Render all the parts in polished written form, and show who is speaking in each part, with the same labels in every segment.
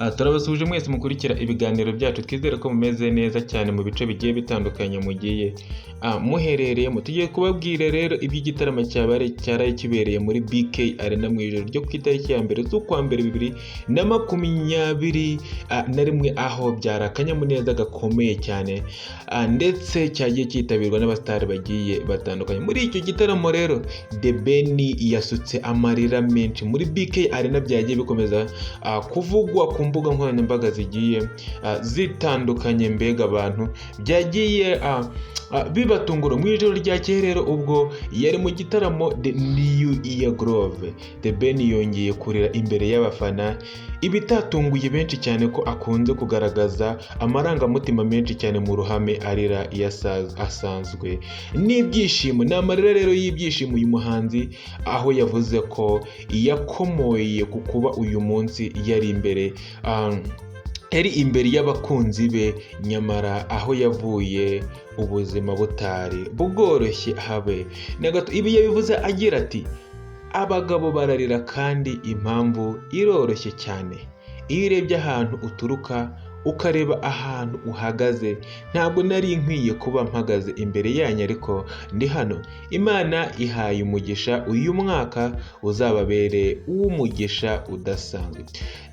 Speaker 1: Turabasuhuje mwese mukurikira ibiganiro byacu, twizere ko mumeze neza cyane mu bice bigiye bitandukanye mugiye muherereyemo. Tugiye kubabwira rero iby'igitaramo cyabaye cyaraye kibereye muri BK Arena mu ijoro ryo ku itariki ya 1 z'ukwa mbere 2021, aho byari akanyamuneza gakomeye cyane, ndetse cyagiye cyitabirwa n'abasitari bagiye batandukanye. Muri icyo gitaramo rero, The Ben yasutse amarira menshi muri BK Arena. Byagiye bikomeza kuvugwa ku mbuga nkoranyambaga zigiye zitandukanye. Mbega abantu byagiye bibatungura. Mu ijoro ryakeye rero, ubwo yari mu gitaramo The New Year Groove, The Ben yongeye kurira imbere y'abafana, ibitatunguye benshi cyane ko akunze kugaragaza amarangamutima menshi cyane mu ruhame, arira iyo asanzwe n'ibyishimo. Ni amarira rero y'ibyishimo uyu muhanzi, aho yavuze ko yakomoye ku kuba uyu munsi yari imbere y'abakunzi be, nyamara aho yavuye ubuzima butari bworoshye habe na gato. Ibi yabivuze agira ati: "Abagabo bararira kandi impamvu iroroshye cyane. Iyo urebye ahantu uturuka, ukareba ahantu uhagaze, ntabwo nari nkwiye kuba mpagaze imbere yanyu, ariko ndi hano. Imana ihaye umugisha, uyu mwaka uzababere uw'umugisha udasanzwe."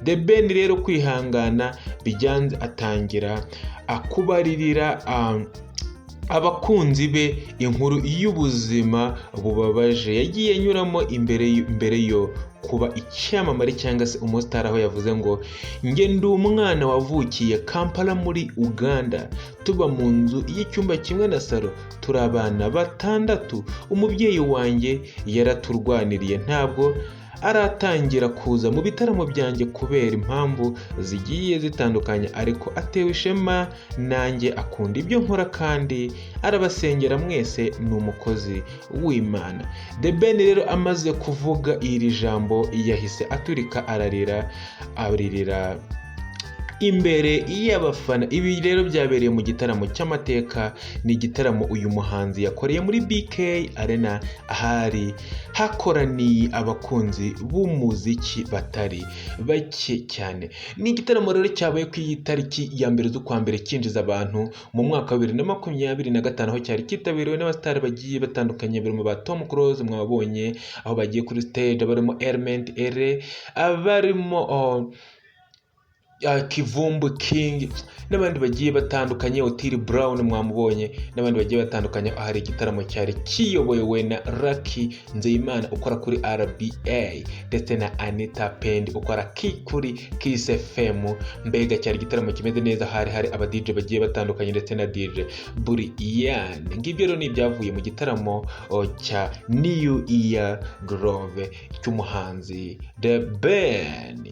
Speaker 1: The Ben rero kwihangana byanze, atangira kubaririra abakunzi be inkuru y'ubuzima bubabaje yagiye anyuramo imbere yo kuba icyamamare cyangwa se umusitari, aho yavuze ngo: "Njye ndi umwana wavukiye Kampala muri Uganda, tuba mu nzu y'icyumba kimwe na salo, turi abana batandatu. Umubyeyi wanjye yaraturwaniriye. Ntabwo aratangira kuza mu bitaramo byanjye kubera impamvu zigiye zitandukanye, ariko atewe ishema nanjye, akunda ibyo nkora kandi arabasengera mwese, ni umukozi w'Imana." The Ben rero amaze kuvuga iri jambo, yahise aturika ararira, aririra imbere y'abafana. Ibi rero byabereye mu gitaramo cy'amateka. Ni igitaramo uyu muhanzi yakoreye muri BK Arena, ahari hakoraniye abakunzi b'umuziki batari bake cyane. Ni igitaramo rero cyabaye ku iyi tariki ya 1 z'ukwa mbere, cyinjiza abantu mu mwaka wa 2025, aho cyari cyitabiriwe n'abasitari bagiye batandukanye, barimo ba Tom Close mwabonye aho bagiye kuri stage, barimo Element Eleeeh, abarimo Kivumbi King n'abandi bagiye batandukanye, Otile Brown mwamubonye n'abandi bagiye batandukanye. Aho hari igitaramo cyari kiyobowe na Lucky Nzeyimana ukora kuri RBA ndetse na Anita Pendo ukora kuri Kiss FM. Mbega cyari igitaramo kimeze neza, hari hari aba DJ bagiye batandukanye ndetse na DJ Brian. Ngibyo rero ni ibyavuye mu gitaramo cya New Year Groove cy'umuhanzi The Ben.